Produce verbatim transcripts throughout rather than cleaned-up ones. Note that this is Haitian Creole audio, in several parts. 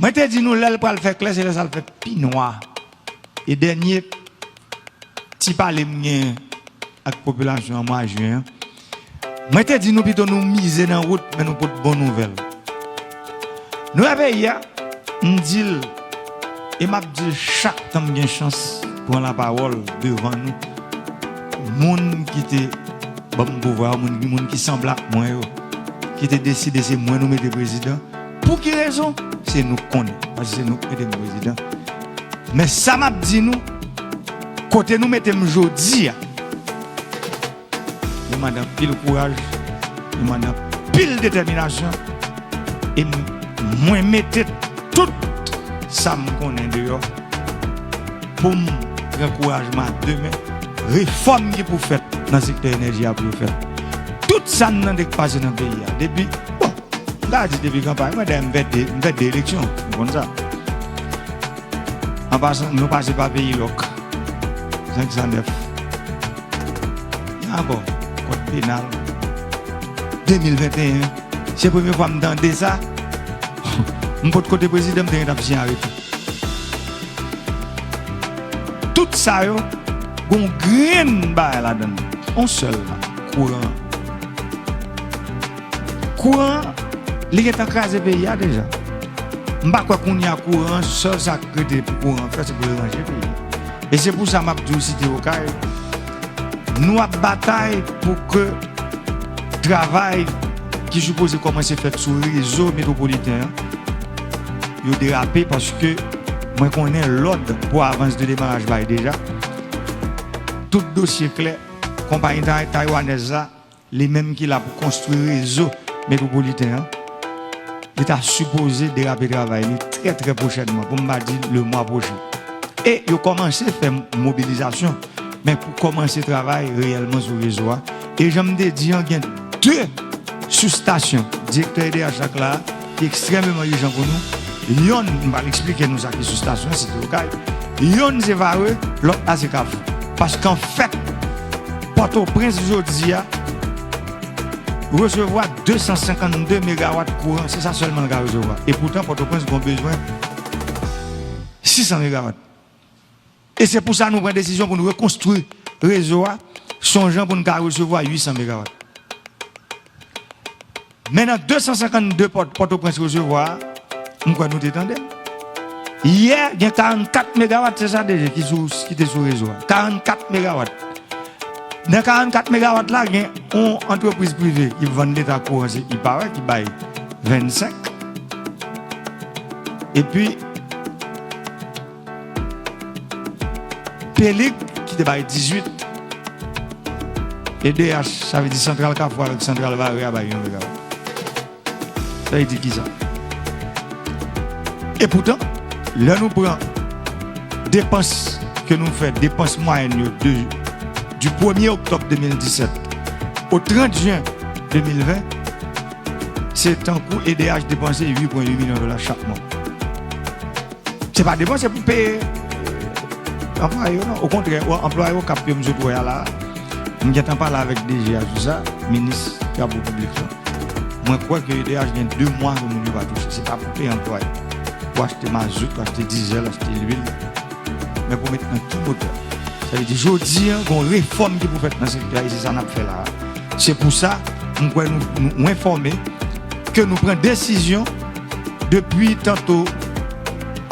Mwen te di nou lè l pral fè klè, se lè sa l fè pi nwa. E dènye ti pale m gen ak popilasyon an mwa jen an, mwen te di nou pito nou mize nan wout, men nou pot bon nouvèl. Nou wè peyi a, m di l, e m ap di l chak tan m gen chans pran lapawòl devan nou. Moun ki te ban m pouvwa yo, moun, moun ki sanble ak mwen yo, ki te deside se mwen nou mete prezidan. Pou ki rezon? Se nou k konnen, paske se nou k mete m prezidan. Men sa m ap di nou, kote nou mete m jodi a, li mande anpil kouraj, li mande anpil detèminasyon, e m-, mwen mete tout sa m konnen deyò pou m pran kouraj mwen ak de men. Refòm ki pou fèt nan sektè enèji a pou yo fèt. Tout sa n tande k pase nan peyi a, depi, bon, m ka di depi kanpay, mwen dayè m pèdi, m pèdi eleksyon, nou konn sa. An pasan, nou pase pa peyi lòk, senk san nèf. Ankò, kòd penal, de mil venteyen. Se premye fwa m tande sa. M pot kote prezidan, m te gentan ap siyen arete. Tout sa yo, gon grenn bagay ladan l. On sèl la, kouran. Kouran, li gentan kraze peyi a deja. M pa kwè kounye a kouran, sèl sa k rete pou kouran fè, se pou l ranje peyi a. E se pou sa m ap di w, Site Okay, nou ap batay pou ke travay ki sipoze kòmanse fèt sou rezo metwopoliten an, yo derape, paske mwen konnen lòd pou avans de demaraj bay deja. Tout dosye klè, konpayi tay-, taywanèz la, li menm ki la pou konstwi rezo metwopoliten an, li ta sipoze derape travay li trè, trè pwochènman, pou m pa di le mwa pwochen. E yo kòmanse fè mobilizasyon, men pou kòmanse travay reyèlman sou rezo a. E jan m te di an, gen de soustasyon, direktè E D H la ki ekstrèmeman ijan pou nou. Yonn, m pral eksplike nou sa ki soustasyon, Site Okay. Yonn se Vare, lòt la se Kafou. Paske anfèt, Pòtoprens jodi a resevwa de san senkannde megawat kouran, se sa sèlman l ka resevwa. E poutan, Pòtoprens gon bezwen sis san megawat. E se pou sa nou pran desizyon pou n rekonstwi rezo a, sou yon jan pou n ka resevwa uit san megawat. Men nan de san senkannde Pòt-, Pòtoprens resevwa a, m kwè nou te tande l. Yè, gen karannkat megawat, se sa, D G, ki sou, ki te sou rezo a. Karannkat megawat. Nan karannkat megawat la, gen yon antrepriz prive ki vann Leta kouran, se Ipawa, ki bay vennsenk. Epi, Pelig, ki te bay dizuit. E D H, sa vle di Santral Kafou avèk Santral Vare a bay yon megawat. Sa vle di kisa? E poutan, lè nou pran depans ke nou fè, depans mwayèn yo de, du premye oktòb de mil disèt au trant jen de mil ven, se tankou E D H depanse uit pwen uit milyon dola chak mwa. Se pa depanse pou peye anplwaye yo, non. Okontrè, anplwaye Okap yo m sot wè a la, m gentan pale avèk D G a sou sa, minis travo piblik lan. Mwen kwè ke E D H gen de mwa ke moun yo pa touche. Se pa pou peye anplwaye. Pou achte mazout, pou achte dizèl, achte lwil. Men pou met nan ki motè. Sa vle di, jodi a, gon refòm ki pou fèt nan sektè a, e se sa n ap fè la a. Se pou sa, m kwè nou, nou, nou enfòme ke nou pran desizyon depi tanto,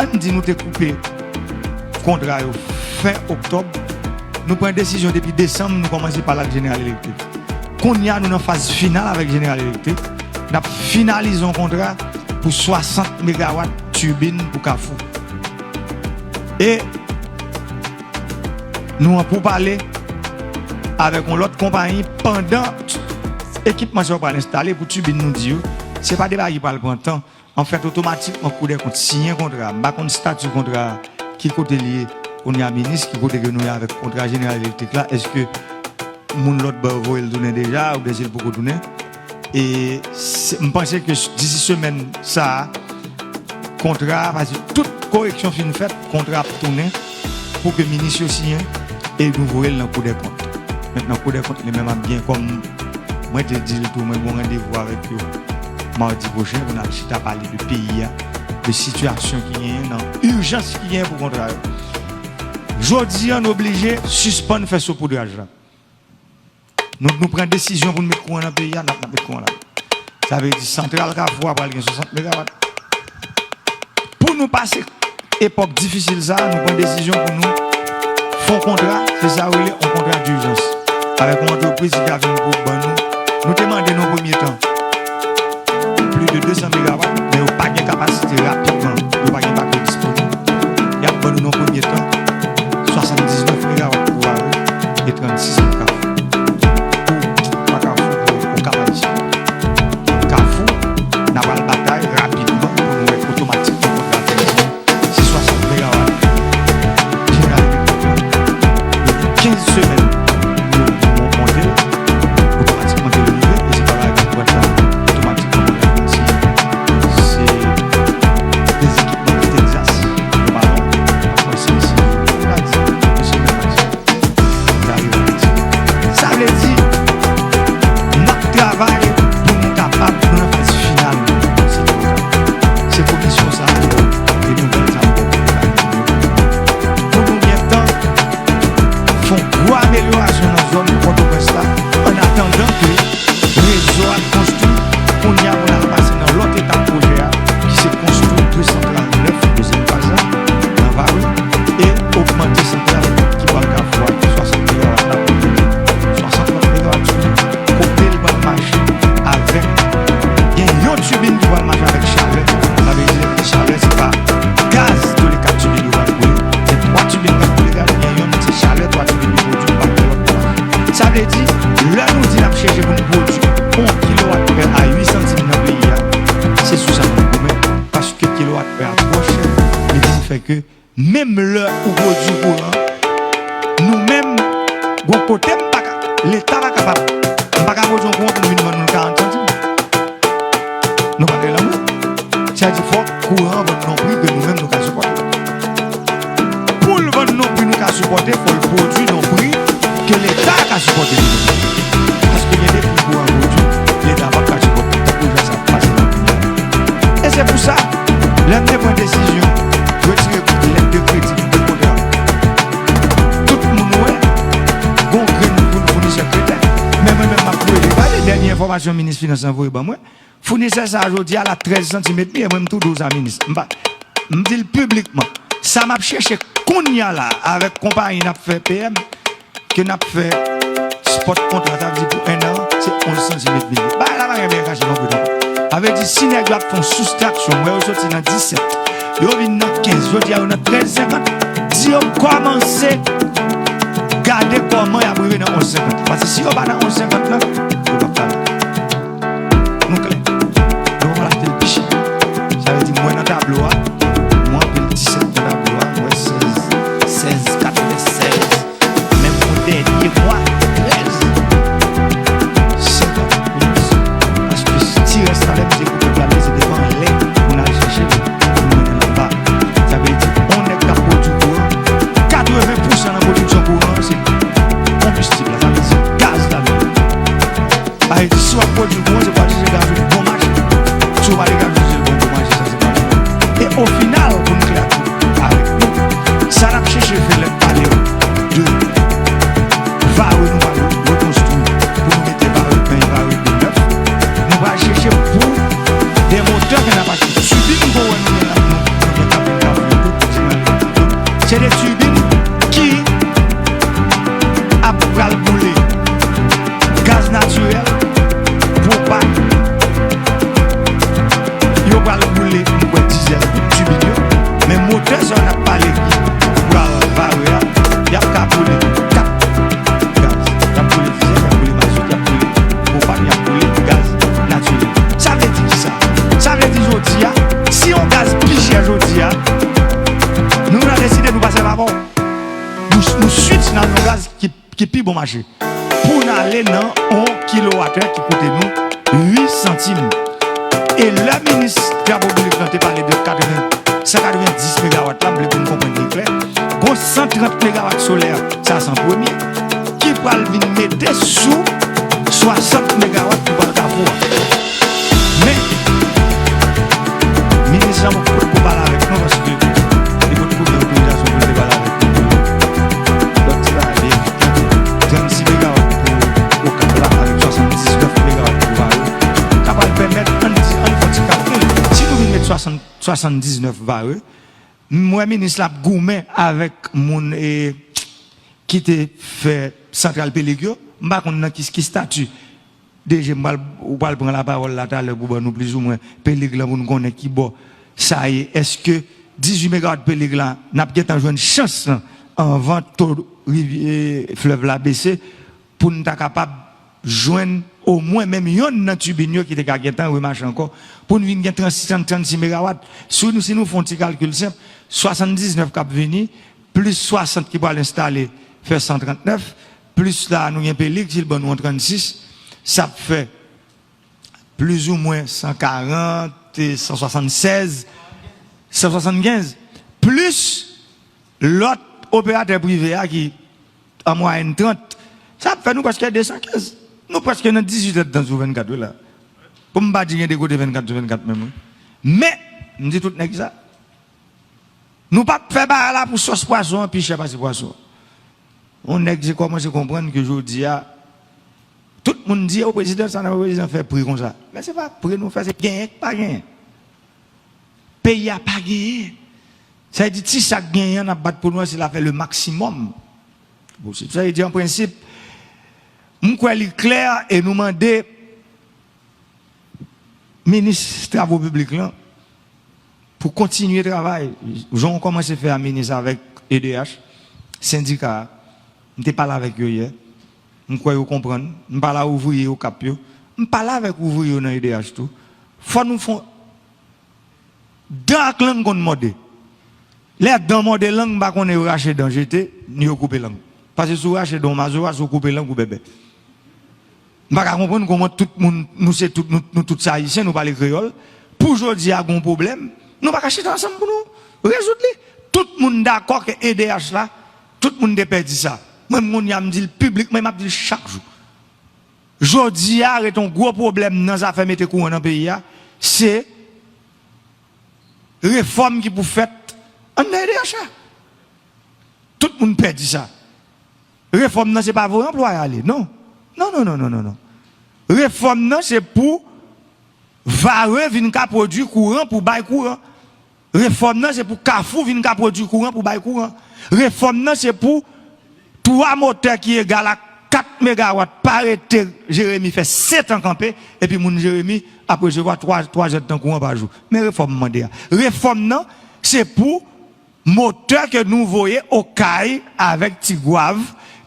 ann di nou te koupe kontra yo fen oktòb, nou pran desizyon depi desanm, nou kòmanse pale ak Jeneral Elektrik. Kounye a, nou nan faz final avèk Jeneral Elektrik. N ap finalize yon kontra pou swasant megawat tibin pou Kafou. E nou an pou pale avèk yon lòt konpayi pandan ekipman sa yo pral enstale pou tibin nou di yo. Se pa de bagay ki pral pran tan. Anfèt, otomatikman, Koudèkont siyen kontra. M pa konn stati kontra a, ki kote l ye kounye a, minis, ki kote ke nou ye avèk kontra Jeneral Elektrik la. Èske moun lòt bò yo voye l tounen deja, oubyen si l poko tounen? E se, m panse ke disi semèn sa a, kontra a, paske tout koreksyon fin fèt, kontra ap tounen pou ke minis yo siyen e nou voye l nan Koudèkont. Mentnan, Koudèkont li menm ap gen, kòm mwen te di l tou, mwen gen yon randevou avèk yo madi pwochen pou n al chita pale de peyi a, de sitiyasyon ki genyen, nan ijans ki genyen pou kontra yo. Jodi a, nou oblije sispann fè sopoudraj la. Nou, nou pran desizyon pou n met kouran nan peyi a, n ap, n ap met kouran la. Sa vle di santral Kafou a pral gen swasant megawat. Pou nou pase epòk difisil sa a, nou pran desizyon pou nou fè yon kontra, se sa yo rele yon kontra dijans, avèk yon antrepriz ki ka vin pou ban nou. Nou te mande nan yon premye tan plis de de san megawat, men yo pa gen kapasite rapidman, yo pa gen bato disponib. Y ap ban nou nan yon premye tan swasanndiznèf megawat pou Vare e trannsis pou Kafou. Pou, pa Kafou, pou Okap Ayisyen. Kafou, n a pral batay rapidman pou nou wè otomatikman kontra fè di se swasant megawat ki nan limit kontra. Depi kenz semèn, nou, nou monte l, otomatikman ke l rive, e se pa bagay ki pran tan, otomatikman kontra fè di se de zekipman ki Texas, nou pa lwen, apre se, se, nou ka di, yon semèn maksimòm. Sa vle di, n ap travay pou nou kapab pran faz final. Se komisyon sa a ankò, e nouvèl sa a ankò. Pou nou gentan fè yon gwo amelyorasyon nan zòn Pòtoprens la, an atandan ke rezo a konstwi. Kounye a, pou n al pase nan lòt etap pwojè a, ki se konstwi de santral nèf, dezyèm faz la, nan Vare, e ogmante santral ki pral Kafou a, swasant megawat la, pou swasant lòt megawat sou li. Kote l pral mache avèk, gen yon tibin ki pral mache avèk chalè, sa vle di chalè se pa gaz, tou le kat tibin yo pral boule, se twa tibin k ap boule gaz, gen yonn se chalè, twa tibin yo pwodui, pa gen lòt plas. Sa vle di, lè nou di n ap chèche pou n pwodui yon kilowat a uit santim nan peyi a, se sou sa nou goumen, paske kilowat a twò chè, li vin fè ke menm lè ou pwodui kouran, nou menm, gon kote m pa ka, Leta pa kapab, m pa ka pwodui yon kouran pou m vin vann nou l karant santim. Nou pa gen lanmou. Sa di fòk kouran an vann nan yon pri ke nou menm nou ka sipòte. Pou l vann nan yon pri nou ka sipòte, fò l pwodui nan yon pri ke Leta ka sipòte li menm. Paske gen de pri kouran pwodui, Leta p ap ka sipòte, tankou jan sa ap pase nan peyi a. E se pou sa, lè m te pran desizyon retire lèt de kredi de kontra, tout moun wè, gon grenn foun-, founisè kretè. Men mwen menm, m ap rele, gade dènye enfòmasyon minis finans lan voye ban mwen. Founisè sa a jodi a la trèz santim edmi, e mwen m tou di w sa, minis. M pa, m di l piblikman. Sa m ap chèche kounye a la avèk konpayi n ap fè P M, ke n ap fè spot kontra, sa vle di pou en an, se onz santim edmi. Bagay la pa gen byen kache non plis. Sa vle di si nèg yo ap fè yon soustraksyon, m wè yo soti nan disèt, yo vin nan kenz, jodi a yo nan trèz senkant, di yo kòmanse gade kòman y ap rive nan onz senkant. Paske si yo pa nan onz senkant lan, yo p ap ka la. Nou klè. Donk, w al achte l pi chè. Sa vle di, m wè nan tablo a, m wè anpil disèt nan tablo a, m wè sèz, sèz katrevensèz. Menm pou dènye mwa, trèz, senkant. Paske ti rès la, lè m di pou pèp la, se devan lè pou n al chèche l, pou n mennen l anba. Sa vle di, yon nèg k ap pwodui kouran, katreven pousan nan pwodiksyon kouran an, se konbistib la, sa vle di gaz la menm. Sa vle di, si w ap pwodui kouran, se pou w al chèche gaz ou bon mache. Si w pa te gaz ou chèche l bon, bon mache, sa se pa bon. E o final, pou n klè ak tout avèk nou, sa n ap chèche fè lè n pale de Vare nou pral rekonstwi, pou nou mete Vare en, Vare de nèf, nou pral chèche pou de motè ke n ap achte. Tibin ke w wè nou gen la, nou, nou gen kabin, kabin, tout, ti nan, se de tibin ki ap pral boule gaz natirèl, pwopàn. Yo pral boule, m kwè, dizèl tibin yo. Men motè sa yo n ap pale ki pral Vare a, y ap ka boule kat gaz. Y ap boule dizèl, y ap boule mazot, y ap boule pwopàn, y ap boule gaz natirèl. Sa vle di kisa? Sa vle di jodi a, si yon gaz pi chè jodi a, nou, nou deside nou pa sèvi avè w. Nou, nou switch nan yon gaz ki, ki pi bon mache. Pou n ale nan yon kilowatè ki koute nou uit santim. E lè minis travo piblik lan te pale de katreven, san katrevendis megawat la, m vle pou n konprann li klè. Gon san trant megawat solè, sa se an premye, ki pral vin mete sou swasant megawat ki pral Kafou a. Men, minis lan poko swasanndiznèf vare. M wè minis la ap goumen avèk moun e, ki te fè santral Pelig yo. M pa konn nan ki, ki stati D G m pral, ou pral pran lapawòl la talè pou ban nou plizoumwen Pelig lan pou n konnen ki bò sa ye. Èske dizuit megawat Pelig la, n ap gentan jwenn chans lan anvan to rivyè, flèv la bese pou n ta kapab jwenn omwen menm yonn nan tibin yo ki te ka gentan remache ankò, pou n vin gen trannsis, trannsis megawat. Si nou, si nou fè yon ti kalkil senp, swasanndiznèf k ap vini, plis swasant ki pral enstale, fè san trannèf, plis la nou gen Pelig, si l ban nou yon trannsis, sa ap fè plizoumwen san karant, san swasannsèz, san swasannkenz, plis lòt operatè prive a ki an mwayèn trant, sa ap fè nou prèske desankenz. Nou prèske nan dizuit èdtan sou vennkat, wi, la. Pou m pa di gen de kote vennkat sou vennkat menm, wi. Men, m di tout nèg sa. Nou p ap fè bagay la pou sòs pwason an pi chè pase pwason an. Yon nèg se kòmanse konprann ke jodi a, tout moun di, "O, prezidan sa nan, prezidan fè pri konsa." Men se pa pri nou fè, se genyen k pa genyen. Peyi a pa genyen. Sa vle di, ti sa k genyen an, n ap bat pou nou an, se l a fè le maksimòm posib. Sa vle di, an prensip, m kwè li klè e nou mande minis travo piblik lan pou kontinye travay. Jan w kòmanse fè a, minis, avèk E D H, sendika a, m te pale avèk yo yè. M kwè yo konprann. M pale a ouvriye Okap yo. M pale avèk ouvriye yo nan E D H tou. Fò nou fè yon Dan ak lang konn mòde. Lè dan mòde lang, m pa konnen yo rache dan jete, ni yo koupe lang. Paske si w rache dan w mazora, si w koupe lang ou bèbè. M pa ka konprann kòman tout moun, nou se tout, nou, nou tout se Ayisyen, nou pale kreyòl. Pou jodi a gen yon pwoblèm, nou pa ka chita ansanm pou nou rezoud li. Tout moun dakò ke E D H la, tout moun te pèdi sa. Mwen, m kounye a, m di l piblik, mwen, m ap di l chak jou. Jodi a, ret yon gwo pwoblèm nan zafè mete kouran nan peyi a, se refòm ki pou fèt anndan E D H la. Tout moun pè di sa. Refòm nan se pa voye anplwaye ale, non. Non, non, non, non, non, non. Refòm nan se pou Vare vin ka pwodui kouran pou bay kouran. Refòm nan se pou Kafou vin ka pwodui kouran pou bay kouran. Refòm nan se pou twa motè ki egal a kat megawat pa rete Jeremi fè sèt an kanpe, epi moun Jeremi ap resevwa twa, twa èdtan kouran pa jou. Men refòm m mande a. Refòm nan se pou motè ke nou voye Okay avèk Tigwav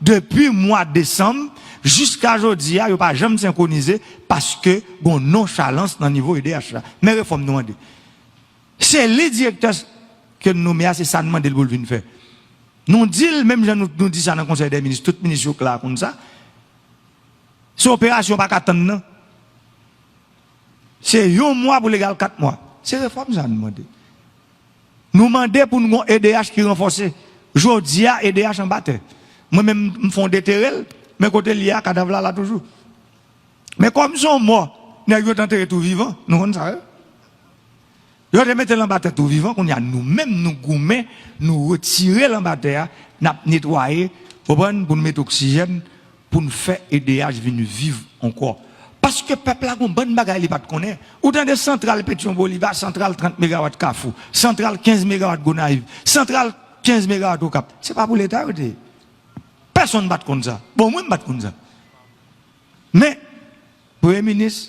depi mwa desanm jiska jodi a, yo pa janm senkwonize paske gon nonchalans nan nivo E D H la. Men refòm nou mande. Se li direktè ke n nome a, se sa n mande l pou l vin fè. Nou di l, menm jan nou, nou di sa nan Konsèy dè Minis, tout minis yo kla konn sa. Se operasyon pa ka tann nan. Se yon mwa pou l egal kat mwa. Se refòm sa nou mande. Nou mande pou n gon E D H ki ranfòse. Jodi a, E D H anba tè. Mwen menm, m fè yon detere l, men kote l ye a, kadav la la toujou. Men kòm se yon mò, nèg yo t antere tou vivan, nou konn sa, wi. Yo te mete l anba tè tou vivan, kounye a nou menm nou goumen, nou retire l anba tè a, n ap netwaye, konprann, pou n mete oksijèn, pou n fè E D H vin viv ankò. Paske pèp la gon bann bagay li pa t konnen. Ou tande santral Petyon Boliva, santral trant megawat Kafou, santral kenz megawat Gonayiv, santral kenz megawat Okap. Se pa pou Leta yo te ye. Pèsonn pa t konn sa. Bon, mwen m pa t konn sa. Men, Premye Minis,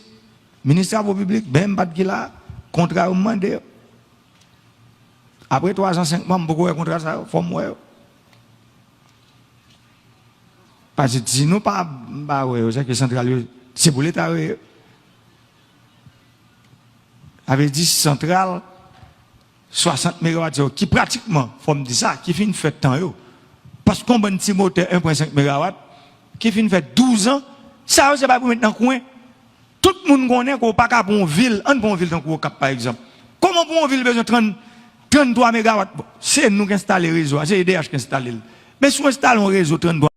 Minis Travo Piblik, menm pa t ki la, kontra yo m mande yo. Apre twa zan, senk mwa, m poko wè kontra sa yo, fò m wè yo. Paske si nou pa, m pa wè yo, se ke santral yo, se pou Leta yo ye. Sa vle di santral swasant megawat yo, ki pratikman, fò m di sa, ki fin fè tan yo. Paske yon bann ti motè en pwen senk megawat, ki fin fè douz an, sa yo se bagay pou met nan kwen. Tout moun konnen ke w pa ka pran yon vil, ann pran yon vil tankou Okap, pa egzanp. Kòman pou yon vil bezwen trant, tranntwa megawat? Bon, se nou k enstale rezo a, se E D H k enstale l. Men si w enstale yon rezo tranntwa